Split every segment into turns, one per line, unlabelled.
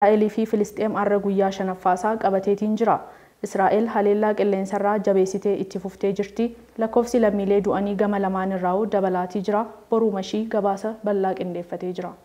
Israa'elii fi Filisxeem har'a guyyaa shanaffaasaa qabateetiin jira. Israa'el haleellaa qilleensarraa jabeessitee itti fuftee jirti. Lakkoofsi lammiilee du'anii gama lamaan irraa dabalaatii jira. Boruu mashii gabaasa bal'aa qindeeffatee jira.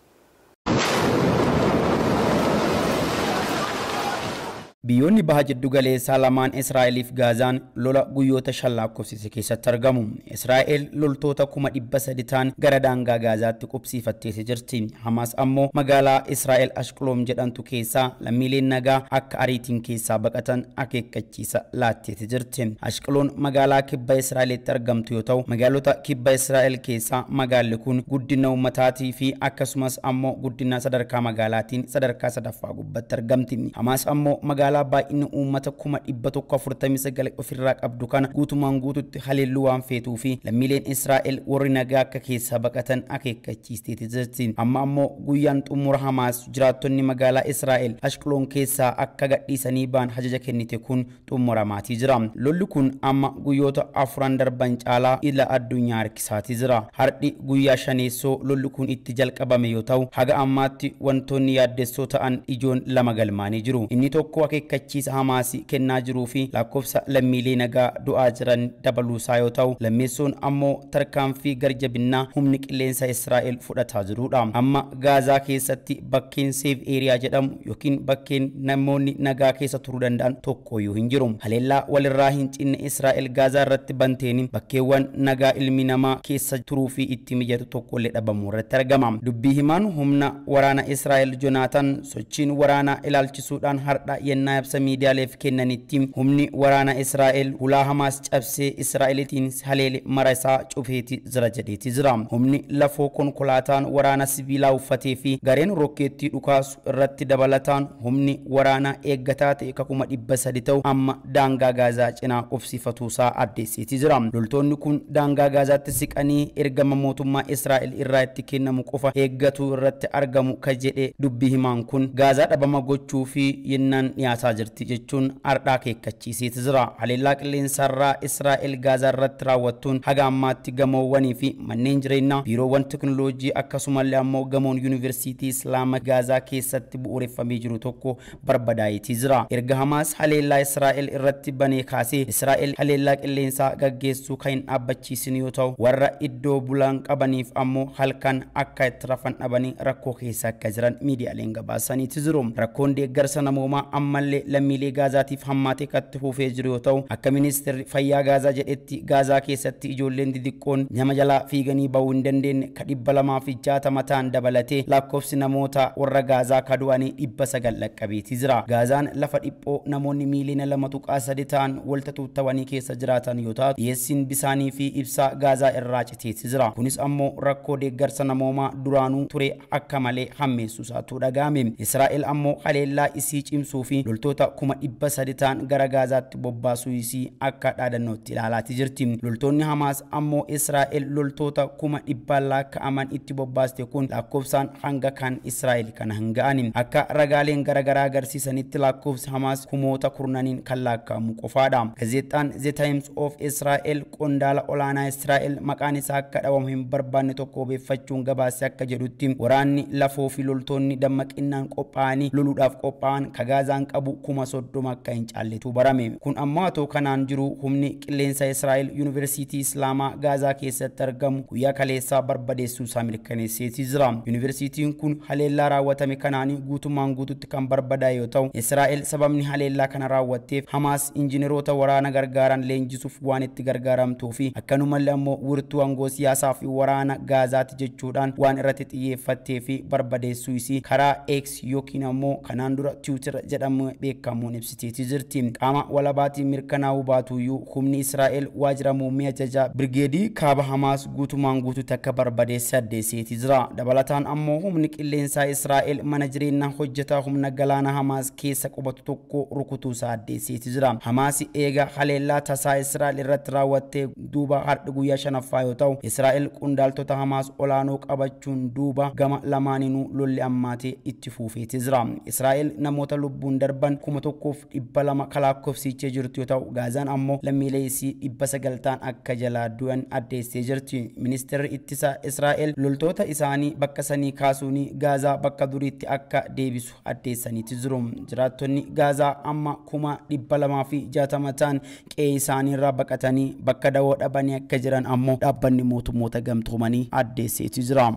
Biyyoonni baha jiddu galeessaa lamaan Israa'eliif Gaazaan lola guyyoota 5 lakkoofsise keessatti argamu. Israa'el loltoota 300,000 ta'an gara daangaa Gaazaatti qubsiifattee jirti. Hamaas ammoo magaalaa Israa'el Ashqaloon jedhamtu keessaa lammiileen nagaa akka ariitiin keessaa baqatan akeekkachiisa laatteeti jirti. Ashqaloon magaalaa kibba Israa'elitti argamtu yoo ta'u, magaalota kibba Israa'el keessaa magaalli kun guddina uummataatii fi akkasumas ammoo guddina sadarkaa magaalaatiin sadarkaa sadaffaa gubbatti argamti. Hamaas ammoo magaalaa baay'inni uummata 149,000 ofirraa qabdu kana guutumaan guututti haleelluu waan feetuu fi lammiileen Israa'el warri nagaa akka keessaa baqatan akeekkachiisteeti jirti. Amma ammoo guyyaan xumura Hamaas jiraattonni magaalaa Israa'el Ashqaloon keessaa akka gadhiisanii ba'an ajaja kennite kun xumuramaatii jira. Lolli kun amma guyyoota 4 darban caalaa ila addunyaa harkisaatii jira. Har'i guyyaa shaneessoo lolli kun itti jalqabame yoo ta'u, haga ammaatti wantoonni yaaddessoo ta'an ijoon 2 galmaanii jiru. Inni tokko akeekkachiisa Hamaas kennaa jiruu fi lakkoofsa lammiilee nagaa du'aa jiran dabaluusaa yoo ta'u, lammeessoon ammoo tarkaanfii garjabinnaa humni qilleensa Israa'el fudhataa jirudha. Amma Gaazaa keessatti bakkeen safe area jedhamu yookiin bakkeen namoonni nagaa keessa turuu danda'an tokkoyyuu hin jiru. Haleellaa walirraa hin cinne Israa'el Gaazaa irratti banteen bakkeewwan nagaa ilmi namaa keessa turuu fi itti mijatu tokkollee dhabamuu irratti argama. Dubbii himaan humna waraana Israa'el Jonaataan sochiin waraanaa ilaalchisuudhaan har'a yennaa ibsa miidiyaaleef kennanitti humni waraana Israa'el hulaa Hamaas cabsee Israa'elitiin haleele mara isaa cufeeti jira jedheeti jira. Humni lafoo konkolaataan waraana sibiilaa uffatee fi gareen rokkeettii dhukaasu irratti dabalataan humni waraana eeggataa ta'e 300,000 ta'u amma daangaa Gaazaa cinaa qubsiifatuusaa addeesseeti jira. Loltoonni kun daangaa Gaazaatti siqanii ergama mootummaa Israa'el irraa itti kennamu qofa eeggatu irratti argamu ka jedhe dubbii himaan kun Gaazaa dhabama gochuu fi yennaan dhiyaataa jirti jechuun har'aa akeekkachiiseeti jira. Haleellaa qilleensarraa Israa'el Gaazaa irratti raawwattuun haga ammaatti gamoowwanii fi manneen jireenyaa, biiroowwan teknooloojii akkasumallee ammoo gamoon yuunivarsiitii Islaama Gaazaa keessatti bu'uureffamee jiru tokko barbadaa'eetii jira. Erga Hamaas haleellaa Israa'el irratti banee kaasee Israa'el haleellaa qilleensaa gaggeessuu kan hin dhaabbachiisin yoo ta'u, warra iddoo bulaan qabaniif ammoo halkan akka itti rafan dhabanii rakkoo keessa akka jiran miidiyaaleen gabaasaniiti jiru. Rakkoon deeggarsa namoomaa ammallee lammiilee Gaazaatiif hammaatee kan fufee jiru yoo ta'u, akka ministeerri fayyaa Gaazaa jedhetti Gaazaa keessatti ijoolleen xixiqqoon nama jalaa fiiganii bahuu hin dandeenye ka 260 ta'an dabalatee lakkoofsi namoota warra Gaazaa ka du'anii 900 dhaqqabeetii jira. Gaazaan lafa dhiphoo namoonni miiliyoona 2.3 ta'an walta tuuttawanii keessa jiraatan yoo ta'u, dhiyeessiin bisaanii fi ibsaa Gaazaa irraa citeetii jira. Kunis ammoo rakkoo deeggarsa namoomaa duraanuu ture akka malee hammeessuusaatu dhaga'ame. Israa'el ammoo haleellaa isii cimsuu fi loltoota 300,000 ta'an gara Gaazaatti bobbaasuu isii akka dhaadannootti ilaalaati jirti. Loltoonni Hamaas ammoo Israa'el loltoota 100,000 lakkaa'aman itti bobbaaste kun lakkoofsaan hanga kan Israa'el kana hin ga'ani. Akka ragaaleen garaagaraa agarsiisanitti lakkoofsi Hamaas kumoota kurnaniin kan lakkaa'amu qofaadha. Gazeexaan The Times of Israel qondaala olaanaa Israa'el maqaan isaa akka dhawamu hin barbaanne tokko obeeffachuun gabaase akka jedhutti waraanni lafoo fi loltoonni dammaqinnaan qophaa'anii loluudhaaf qophaa'an ka Gaazaan qabu 30,000 akka hin caalletu barame. Kun ammoo atoo kanaan jiru humni qilleensa Israa'el Yuunivarsiitii Islaamaa Gaazaa keessatti argamu guyyaa kaleessaa barbadeessuu isaa mirkaneesseetii jira. Yuunivarsiitiin kun haleellaa raawwatame kanaan guutummaan guututti kan barbadaa'e yoo ta'u, Israa'el sababni haleellaa kana raawwatteef Hamaas injineroota waraana gargaaran leenjisuuf waan itti gargaaramtuu fi akkanumallee ammoo wirtuu aangoo siyaasaa fi waraana Gaazaati jechuudhaan waan irratti xiyyeeffattee fi barbadeessuu isii karaa X yookiin ammoo kanaan dura Twitter jedhamu beekamuun ibsiteetii jirti. Qaama walabaatiin mirkanaa'uu baatuyyuu humni Israa'el waajjira muummee ajajaa Birgeedii kaaba Hamaas guutumaan guututti akka barbadeesse addeesseetii jira. Dabalataan ammoo humni qilleensaa Israa'el mana jireenyaa hojjetaa humna galaana Hamaas keessa qubatu tokko rukutuusaa addeesseetii jira. Hamaas eega haleellaa tasaa Israa'el irratti raawwattee duuba har'a guyyaa shanaffaa yoo ta'u, Israa'el qondaaltota Hamaas olaanoo qabachuun duuba gama lamaaninuu lolli ammaatee itti fufeetii jira. Israa'el namoota lubbuun darban darban 1200 kalakkoofsichee jirtu yoo ta'u, Gaazaan ammoo lammiilee isii 900 ta'an akka jalaa du'an addeessee jirti. Ministeerri ittisa Israa'el loltoota isaanii bakka sanii kaasuun Gaazaa bakka duriitti akka deebisu addeessaniiti jiru. Jiraattonni Gaazaa amma 260,000 ta'an qe'ee isaaniirraa baqatanii bakka dawoo dhabanii akka jiran ammoo dhaabbanni mootummoota gamtoomanii addeesseeti jira.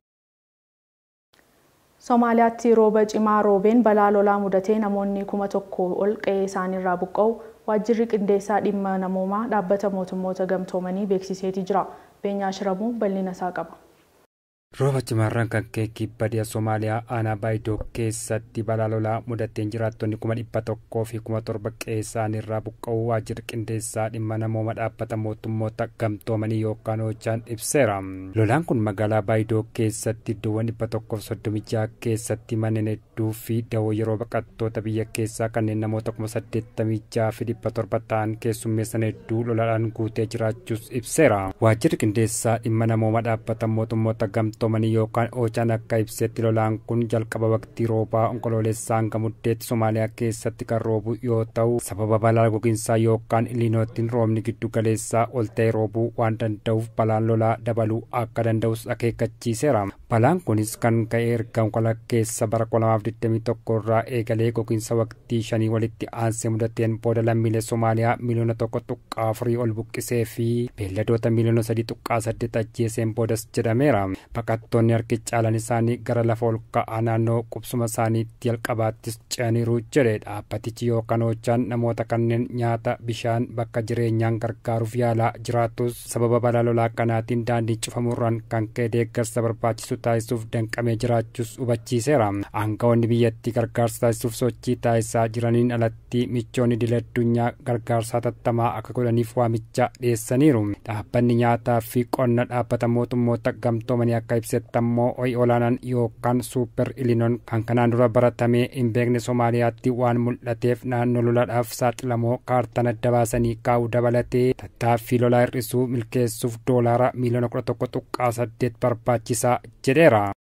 Somaaliyaatti rooba cimaa roobeen balaa lolaa mudatee namoonni 1000 ol qe'ee isaaniirraa buqqa'u waajjirri qindeessaa dhimma namoomaa dhaabbata mootummoota gamtoomanii beeksiseeti jira. Beenyaa Shiramuu bal'ina isaa qaba.
Rooba cimaarraan kan ka'e kibba dhiha Somaaliyaa aanaa Baayidoo keessatti balaa lolaa mudateen jiraattonni 107,000 qe'ee isaaniirraa buqqa'uu waajjirri qindeessaa dhimma namooma dhaabbata mootummoota gamtoomanii yookaan OCHAn ibseera. Lolaan kun magaalaa Baayidoo keessatti iddoowwan 136 keessatti manneen hedduu fi dawoo yeroo baqattoota biyya keessaa kanneen namoota 86,700 ta'an keessummeessan hedduu lolaadhaan guutee jiraachuus ibseera. Waajjirri qindeessaa dhimma namooma dhaabbata mootummoota gamtoomanii yookaan OCHAn akka ibsetti lolaan kun jalqaba waqtii roobaa onkoloolessaa hanga muddeetti Somaaliyaa keessatti kan roobu yoo ta'u, sababa balaa gogiinsaa yookaan iliinoottiin roobni giddu galeessaa ol ta'e roobuu waan danda'uuf balaan lolaa dabaluu akka danda'us akeekkachiiseera. Balaan kunis kan ka'e erga onkolokkeessa bara 2021 irraa eegalee gogiinsa waqtii 5 walitti aansee mudateen booda lammiilee Somaaliyaa miliyoona 1.4 ol buqqisee fi beelladoota miliyoona 3.8 ajjeeseen boodas jedhameera. Baqattoonni harki caalan isaanii gara lafa ol ka'aa naannoo qubsuma isaaniitti jalqabaattis ce'aniiru jedhe dhaabbatichi yookaan OCHAn namoota kanneen nyaata, bishaan, bakka jireenyaan gargaaruuf yaalaa jiraatus sababa balaa lolaa kanaatiin daandii cufamuurraan kan ka'e deeggarsa barbaachisu taasisuuf danqamee jiraachuus hubachiiseera. Aangawoonni biyyattii gargaarsa taasisuuf sochii taasisaa jiraniin alatti michoonni idil addunyaa gargaarsa hatattamaa akka godhaniif waamicha dhiyeessaniiru. Dhaabbanni nyaataa fi qonna dhaabbata mootummoota gamtoomanii akka ibsetti ammoo ho'i olaanaan yookaan suuper ilinoon kan kanaan dura baratamee hin beekne Somaaliyaatti waan mul'ateef naannoo lolaadhaaf saaxilamoo kaartaan adda baasanii kaa'uu dabalatee tattaaffii lolaa hir'isuu milkeessuuf doolaara miliyoona 11.8 barbaachisaa jedheera.